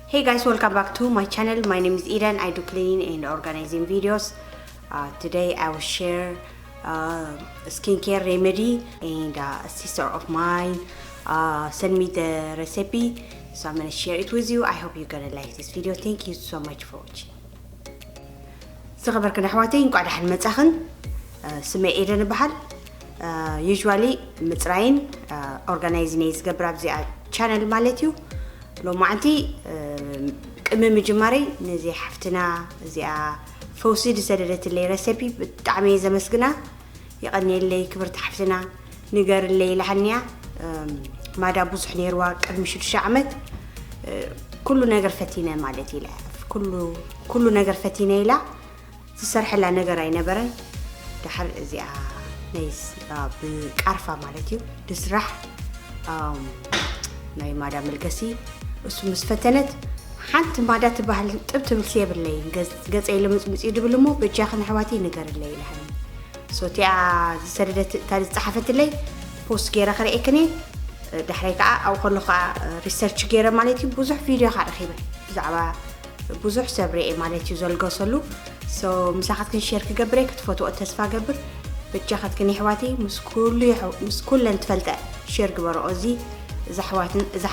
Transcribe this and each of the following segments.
Hey guys, welcome back to my channel. My name is Eden. I do cleaning and organizing videos. Uh, today I will share uh, a skincare remedy, and uh, a sister of mine uh, sent me the recipe, so I'm gonna share it with you. I hope you're gonna like this video. Thank you so much for watching. ዝኸበርክን ኣሕዋተይ፣ እንኳዕ ደሓን መጻኽን። ስመይ ኤደን እበሃል። Usually ምጽራይን ኦርጋናይዝን እየ ዝገብር ኣብዚኣ ቻነል ማለት እዩ። ሎማዓንቲ ቅድሚ ምጅማረይ ነዚ ሓፍትና እዚኣ ፈውሲ ዝሰደደትለይ ረሰፒ ብጣዕሚ እየ ዘመስግና። የቐንየለይ ክብርቲ ሓፍትና። ንገርለይ ኢላሃኒያ። ማዳ ብዙሕ ነይርዋ ቅድሚ ሽዱሽተ ዓመት። ኩሉ ነገር ፈቲነ ማለት ኢለ፣ ኩሉ ነገር ፈቲነ ኢላ። ዝሰርሐላ ነገር ኣይነበረን። ድሓር እዚኣ ናይ ብቃርፋ ማለት እዩ ድስራሕ ናይ ማዳ መልገሲ። እሱ ምስ ፈተነት፣ ሓንቲ ማዳ ትበሃል ጥብ ትብል የብለይን። ገጸይ ልምፅምፅ እዩ ድብል እሞ በጃኽን ኣሕዋተይ ንገርለይ ኢላሃኒ። ሶቲያ ዝሰደደት እታ ዝፀሓፈትለይ ፖስት ገይረ ክርእየክን እየ። ዳሕራይ ከዓ ኣብኡ ከሎ ከዓ ሪሰርች ገይረ ማለት እዩ። ብዙሕ ቪድዮ ከዓ ረኪበ ብዛዕባ ብዙሕ ሰብ ርኤ ማለት እዩ ዘልገሰሉ። So ምሳኻትክን ሼር ክገብር እየ፣ ክትፈትዎ ተስፋ ገብር። በጃኻትክን የሕዋተይ ምስ ኩሉ ምስ ኩለን ትፈልጠ ሼር ግበርኦ። እዚ እዛ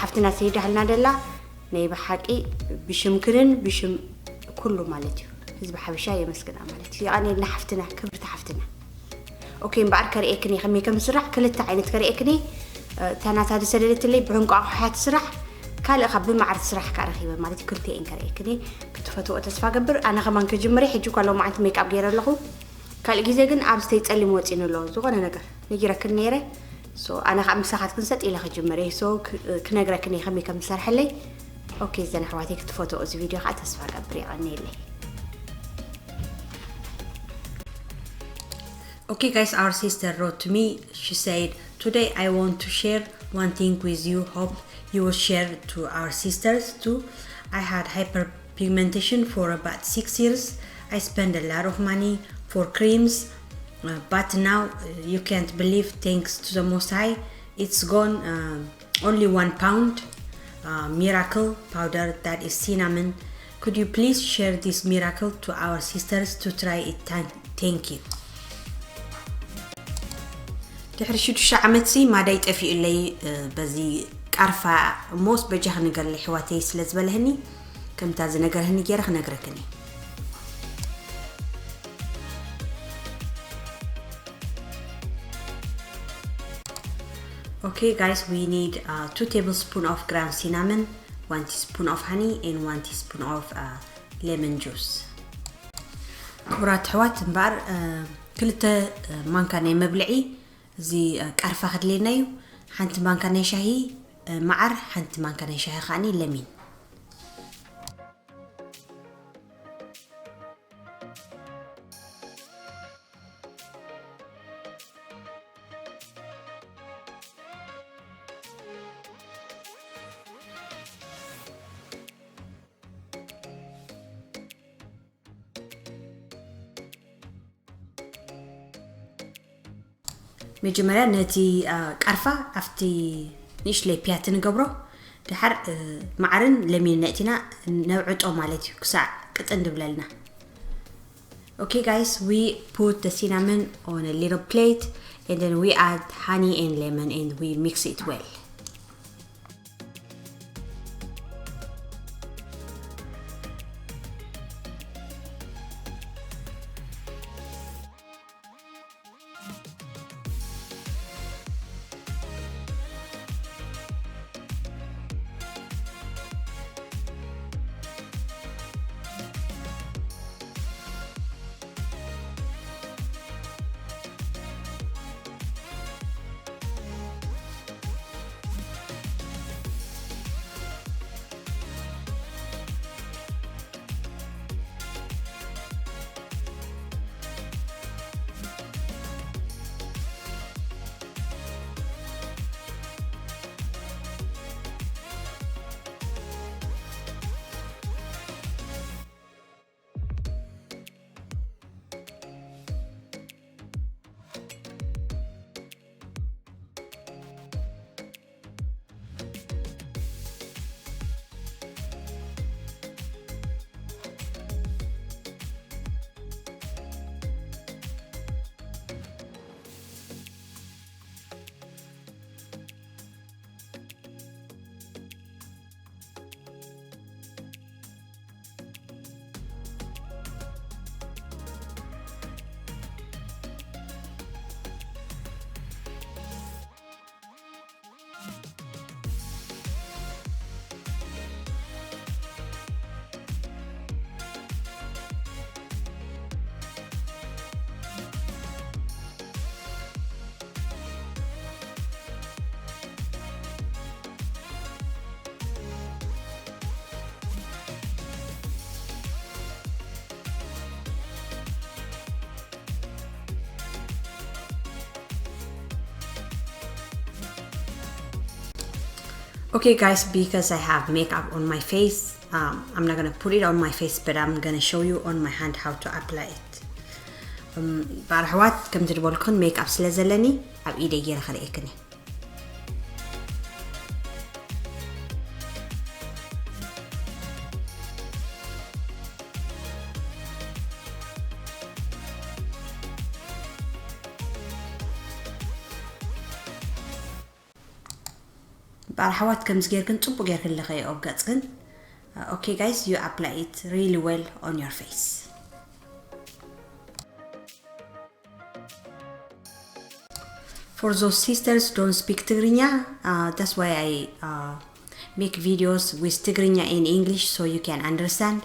ሓፍትና ሰይዳህልና ደላ ናይ ብሓቂ ብሽምክንን ብሽም ኩሉ ማለት እዩ ህዝቢ ሓበሻ የመስግና ማለት እዩ። የቐንየልና ሓፍትና፣ ክብርቲ ሓፍትና። ኦኬ እምበኣር ከርእየክን እየ ከመይ ከም ዝስራሕ። ክልተ ዓይነት ከርእየክን እየ። እታ ናታ ዝሰደደትለይ ብዕንቋቑሖ እያ ትስራሕ፣ ካልእ ካብ ብማዕር ትስራሕ ከዓ ረኺበ ማለት እዩ። ክልቲኤን ከርእየክን እየ። ክትፈትዎ ተስፋ ገብር። ኣነ ከማን ክጅምር እየ። ሕጂ እኳ ሎማዓንቲ ሜክኣፕ ገይረ ኣለኹ። ካልእ ግዜ ግን ኣብ ዝተይ ጸሊም ወጺኒ ኣሎ ዝኾነ ነገር ነጊረክን ነይረ። So ኣነ ከዓ ምሳኻትክን ሰጥ ኢለ ክጅምር እየ። So ክነግረክን እየ ከመይ ከም ዝሰርሐለይ። ኦኬ እዘን ኣሕዋተይ ክትፈትዎ እዚ ቪድዮ ከዓ ተስፋ ገብር። የቐንየለይ። Okay, guys, our sister wrote to me. She said, "Today I want to share one thing with you. Hope you will share to our sisters too. I had hyperpigmentation for about six years. I spent a lot of money for creams, uh, but now uh, you can't believe, thanks to the Most High, it's gone. Uh, only one pound uh, miracle powder, that is cinnamon. Could you please share this miracle to our sisters to try it? Thank, thank you." ድሕሪ ሽዱሽተ ዓመት ሲ ማዳይ ጠፊኡለይ። በዚ ቃርፋ እሞስ በጃ ክንገርለ ሕዋተይ ስለ ዝበለህኒ፣ ከምታ ዝነገርህኒ ገይረ ክነግረክኒ። Okay, guys, we need uh, two tablespoon of ground cinnamon, one teaspoon of honey, and one teaspoon of uh, lemon juice. ክቡራት ኣሕዋት እምበኣር ክልተ ማንካ ናይ መብልዒ እዚ ቃርፋ ከድልየና እዩ። ሓንቲ ማንካ ናይ ሻሂ መዓር፣ ሓንቲ ማንካ ናይ ሻሂ ከዓኒ ለሚን። መጀመርያ ነቲ ቃርፋ ኣብቲ ንእሽለይ ፒያቲ ንገብሮ። ድሓር መዓርን ለሚን ነእቲና ነብዕጦ ማለት እዩ ክሳዕ ቅጥን ድብለልና። Okay guys, we put the cinnamon on a little plate and then we add honey and lemon and we mix it well. Okay, guys, because I have makeup on my face, um, I'm not gonna put it on my face, but I'm gonna show you on my hand how to apply it. Um, ባር ኣሕዋት፣ ከምቲ ዝበልኩን ሜክኣፕ ስለ ዘለኒ ኣብ ኢደይ ገይረ ከርእየክን እየ። ባር ኣሕዋት፣ ከምዚ ጌርክን ጽቡቅ ጌርክን ለኸዮ ኣብ ገጽክን። Okay, guys, you apply it really well on your face. For those sisters don't speak Tigrinya, uh, that's why I, uh, make videos with Tigrinya in English so you can understand.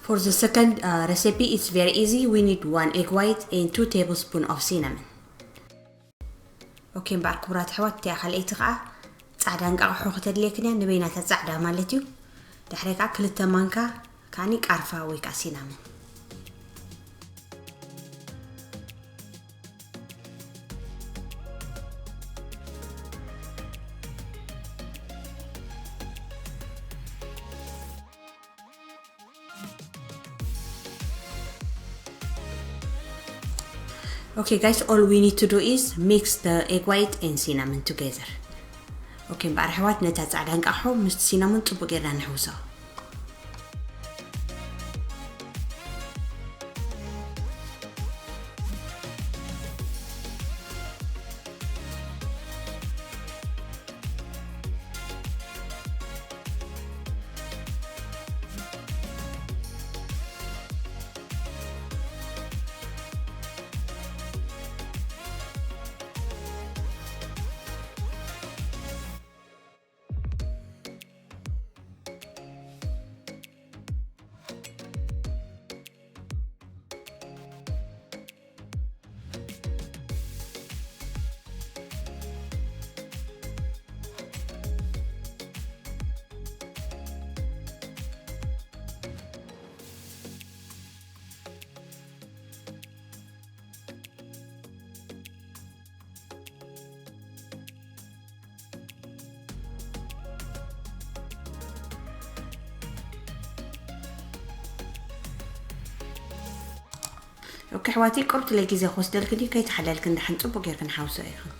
For the second, uh, recipe, it's very easy. We need one egg white and two tablespoon of cinnamon. Okay, እምበኣር ክቡራት ኣሕዋት፣ እቲኣ ካልኣይቲ ኸዓ ጻዕዳ እንቃቕሖ ክተድልየክን እያ፣ ንበይናታ ጻዕዳ ማለት እዩ። ድሕሪ ከዓ ክልተ ማንካ ከዓኒ ቃርፋ ወይ ከዓ ሲናምን። Okay, guys, all we need to do is mix the egg white and cinnamon together. Okay, እምበኣር ኣሕዋት፣ ነታ ጻዕዳ እንቃቕሖ ምስቲ ሲናሞን ጽቡቅ ጌርና ንሕውሶ። ኦኬ ኣሕዋተይ፣ ቁሩብ ለይ ግዜ ክወስደልክን እዩ፣ ከይተሓለልክን ደሓን ጽቡቕ ጌርክን ሓውስኦ ኢኽን።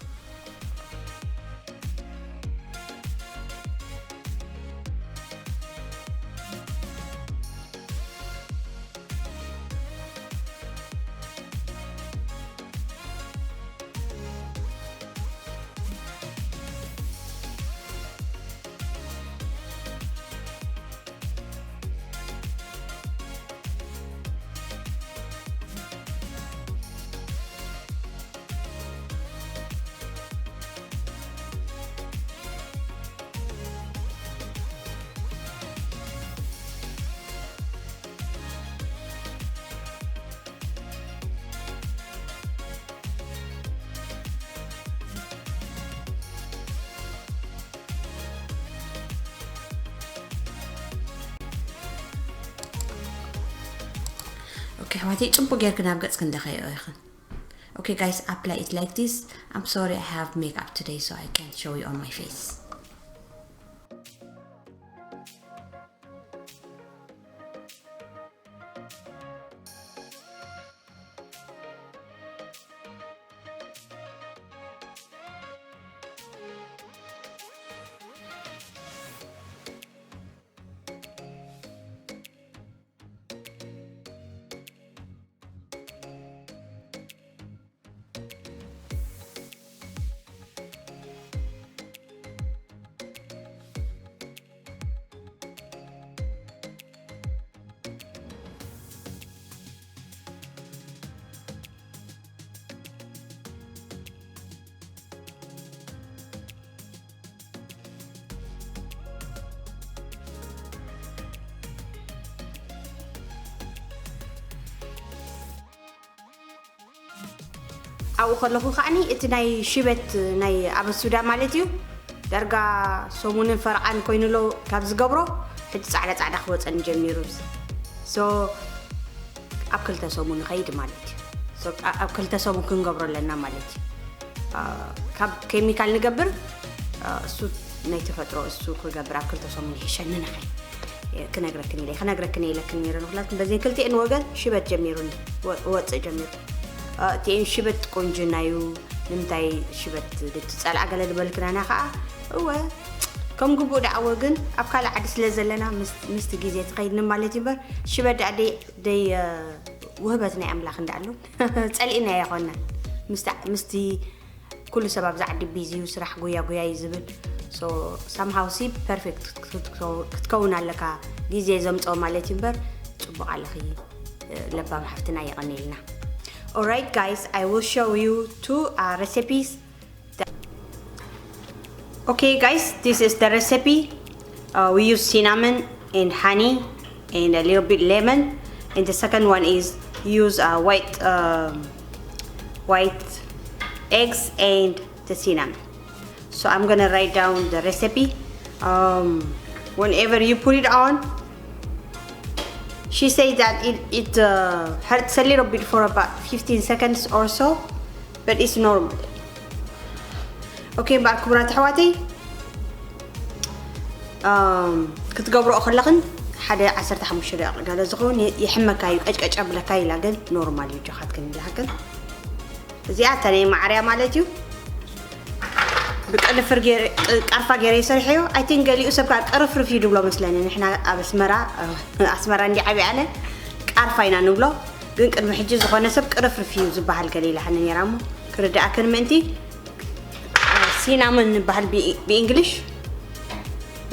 ኦኬ ኣሕዋተይ፣ ጽቡቕ ጌርክን ኣብ ገጽክን ደኸይኦ ኢኽን። Okay, guys, apply it like this. I'm sorry, I have makeup today, so I can't show you on my face. ኣብኡ ከለኹ ከዓኒ እቲ ናይ ሽበት ናይ ኣበሱዳ ማለት እዩ፣ ዳርጋ ሰሙንን ፈረቓን ኮይኑ ኣሎ ካብ ዝገብሮ፣ ሕጂ ጻዕዳ ጻዕዳ ክወጸኒ ጀሚሩ። So ኣብ ክልተ ሰሙን ይኸይድ ማለት እዩ። So ኣብ ክልተ ሰሙን ክንገብሮ ኣለና ማለት እዩ። ካብ ኬሚካል ንገብር፣ እሱ ናይ ተፈጥሮ፣ እሱ ክገብር ኣብ ክልተ ሰሙን ይሕሸኒ። ንኸይ ክነግረክን ኢለ ክነግረክን ኢለክን ነይረ ንኩላትኩም። በዘን ክልቲኤን ወገን ሽበት ጀሚሩኒ፣ ወፅእ ጀሚሩ። እቲኤን ሽበት ቆንጅና እዩ። ንምንታይ ሽበት ድትፀልኣ ገለ ዝበልክናና ከዓ፣ እወ ከም ግቡእ ደኣወ ግን ኣብ ካልእ ዓዲ ስለ ዘለና ምስቲ ግዜ ትኸይድኒ ማለት እዩ። እምበር ሽበት ደኣ ደይ ውህበት ናይ ኣምላኽ እንዳኣሉ ጸሊእና ይኾና። ምስቲ ኩሉ ሰብ ኣብዚ ዓዲ ቢዚ እዩ፣ ስራሕ ጉያ ጉያ እዩ ዝብል። So somehow ሲ ፐርፌክት ክትከውን ኣለካ፣ ግዜ ዘምፅኦ ማለት እዩ። እምበር ፅቡቅ ኣለኺ ለባም ሓፍትና፣ የቐኒልና። Alright guys, I will show you two uh, recipes. Okay guys, this is the recipe. Uh, we use cinnamon and honey and a little bit lemon. And the second one is use uh, white um, white eggs and the cinnamon. So I'm gonna write down the recipe. Um, whenever you put it on, she says that it, it uh, hurts a little bit for about fifteen seconds or so, but it's normal. Okay, እምበኣር ክቡራት ኣሕዋተይ፣ ክትገብረኦ ከለኽን ሓደ ዓሰርተ ሓሙሽተ ደቂቕ ገለ ዝኸውን ይሕመካ እዩ፣ ቀጭቀጭ ኣብለካ ኢላ፣ ግን ኖርማል እዩ፣ ጆኻትክን ኢላክን። እዚኣ እታ ናይ ማዕርያ ማለት እዩ። ብቅንፍር ቃርፋ ገይረ ይሰርሐዮ። ኣይ ቲንክ ገሊኡ ሰብ ከዓ ቅርፍርፍ እዩ ድብሎ መስለኒ። ንሕና ኣብ ኣስመራ ኣስመራ እንዲ ዓብየ ኣነ ቃርፋ ኢና ንብሎ፣ ግን ቅድሚ ሕጂ ዝኾነ ሰብ ቅርፍርፍ እዩ ዝበሃል ገለ ኢላሓኒ ነይራ እሞ ክርድኣክን ምእንቲ። ሲናመን ንበሃል ብእንግሊሽ።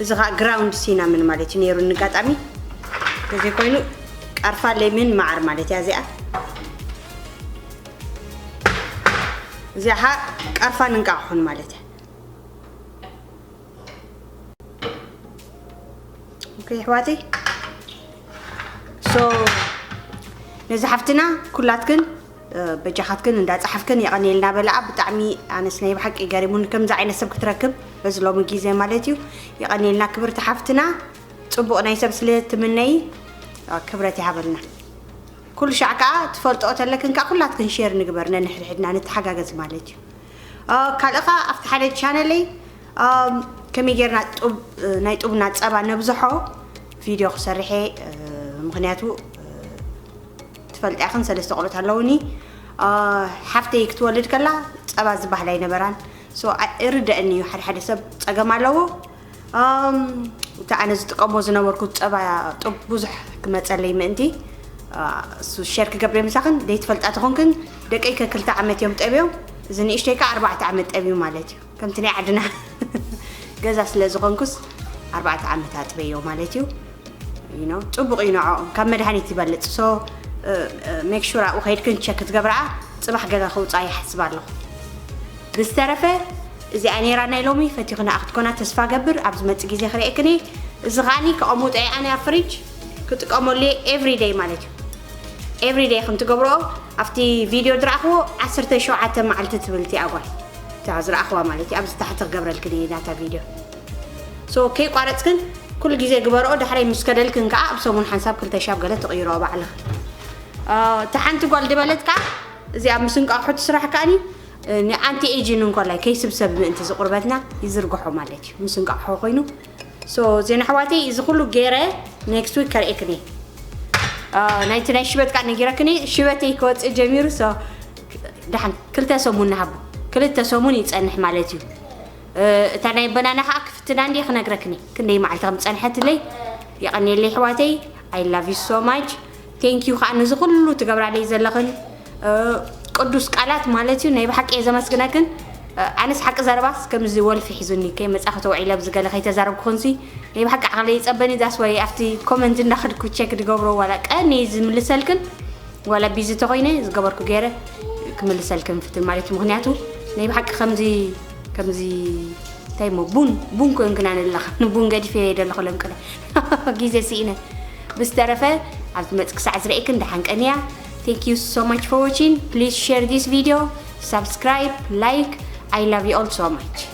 እዚ ከዓ ግራውንድ ሲናመን ማለት እዩ ነይሩ ንጋጣሚ። ተዘይኮይኑ ቃርፋ ሌምን መዓር ማለት እያ እዚኣ። እዚኣ ከዓ ቃርፋ ንንቃቕሑን ማለት እያ። ኦኬ ኣሕዋተይ፣ ሶ ነዚ ሓፍትና ኩላትክን በጃኻትክን እንዳጻሓፍክን የቐንየልና በላኣ። ብጣዕሚ ኣነስ ናይ ብሓቂ ገሪሙኒ ከምዚ ዓይነት ሰብ ክትረክብ በዚ ሎሚ ግዜ ማለት እዩ። የቐንየልና ክብርቲ ሓፍትና፣ ጽቡቕ ናይ ሰብ ስለ ትምነይ ክብረት ይሃበልና። ኩሉ ሻዕ ከኣ ትፈልጥኦ ተለክን ከኣ ኩላትክን ሼር ንግበር፣ ነንሕድሕድና ንተሓጋገዝ ማለት እዩ። ካልእ ከኣ ኣብቲ ሓደ ቻነለይ ከመይ ጌርና ጡብ ናይ ጡብና ጸባ ነብዝሖ ቪድዮ ክሰርሕ እየ። ምኽንያቱ ትፈልጣ ኢኽን ሰለስተ ቆልዑት ኣለውኒ። ሓፍተይ ክትወልድ ከላ ጸባ ዝበሃል ኣይነበራን። ሶ ይርደአኒ እዩ፣ ሓደ ሓደ ሰብ ጸገም ኣለዎ። እታ ኣነ ዝጥቀሞ ዝነበርኩ ጸባ ጡብ ብዙሕ ክመጸለይ ምእንቲ እሱ ሸር ክገብረ ምሳኽን ደይትፈልጣ ተኾንክን፣ ደቀይ ከክልተ ዓመት እዮም ጠብዮም፣ እዚ ንእሽተይ ከዓ ኣርባዕተ ዓመት ጠብዩ ማለት እዩ። ከምቲ ናይ ዓድና ገዛ ስለ ዝኾንኩስ ኣርባዕተ ዓመት ኣጥበዮ ማለት እዩ። ጽቡቕ እዩ ንዕኦም ካብ መድሃኒት ይበልፅ። ሶ ሜክ ሹር ኣብኡ ከይድክን ቸክ ክትገብርኣ፣ ፅባሕ ገለ ከውፅኣ ይሓስብ ኣለኹ። ብዝተረፈ እዚኣ ነይራ ናይ ሎሚ፣ ፈቲኹና ክትኮና ተስፋ ገብር። ኣብ ዝመፅእ ግዜ ክርእየክን እየ። እዚ ከዓኒ ከቐምጦ እየ ኣነ ኣብ ፍሪጅ ክጥቀመሉ እየ። ኤቭሪ ደይ ማለት እዩ። ኤቭሪ ደይ ከም ትገብርኦ ኣብቲ ቪድዮ ዝረኣኽዎ ዓሰርተ ሸውዓተ መዓልቲ ትብል እቲኣ ጓል፣ እታ ዝረኣኽዋ ማለት እዩ። ኣብዚ ታሕቲ ክገብረልክን እየ ናታ ቪድዮ። ሶ ከይቋረፅክን ኩሉ ግዜ ግበርኦ። ዳሕራይ ምስ ከደልክን ከዓ ኣብ ሰሙን ሓንሳብ ክልተ ሻብ ገለ ትቕይርኦ ባዕልኽን። እታ ሓንቲ ጓል ድበለት ከዓ እዚኣ ምስ እንቃቑሖ ትስራሕ ከዓኒ ንኣንቲ ኤጅን እንኮላይ ከይስብሰብ ምእንቲ ዝቁርበትና ይዝርግሖ ማለት እዩ፣ ምስ እንቃቑሖ ኮይኑ። ሶ ዜና ኣሕዋተይ፣ እዚ ኩሉ ገይረ ኔክስት ዊክ ከርእየክን እየ። ናይቲ ናይ ሽበት ከዓ ነጊረክን እየ፣ ሽበተይ ክወፅእ ጀሚሩ። ሶ ደሓን ክልተ ሰሙን ንሃቦ፣ ክልተ ሰሙን ይፀንሕ ማለት እዩ። እታ ናይ በናና ከዓ ክፍትና እንዲ ክነግረክኒ ክንደይ መዓልቲ ከም ዝፀንሐትለይ። የቐንየለይ ኣሕዋተይ፣ I love you so much። Thank you ከዓ ነዚ ኩሉ ትገብራለይ ዘለኽን ቅዱስ ቃላት ማለት እዩ። ናይ ብሓቂ እየ ዘመስግነክን። ኣነስ ሓቂ ዘረባስ ከምዚ ወልፊ ሒዙኒ ከይመፃ ከተውዒለ ኣብዚ ገለ ከይተዛረብኩ ክንሲ ናይ ብሓቂ ዓቕለይ ይፀበኒ። ዛስ ወይ ኣብቲ ኮመንት እንዳኸድኩ ቸክ ድገብሮ ዋላ ቀኒ ዝምልሰልክን ዋላ ቢዚ ተኾይነ ዝገበርኩ ገይረ ክምልሰልክን ፍትን ማለት እዩ። ምኽንያቱ ናይ ብሓቂ ከምዚ ከምዚ እንታይ እሞ ቡን ቡን ኮንክና ንለኻ ንቡን ገዲፈ ይደለኹ ለምቅለ ግዜ ስኢነ። ብዝተረፈ ኣብ ዝመጽእ ክሳዕ ዝርእየክን ደሓን ቀንያ። Thank you so much for watching. Please share this video. Subscribe, like. I love you all so much.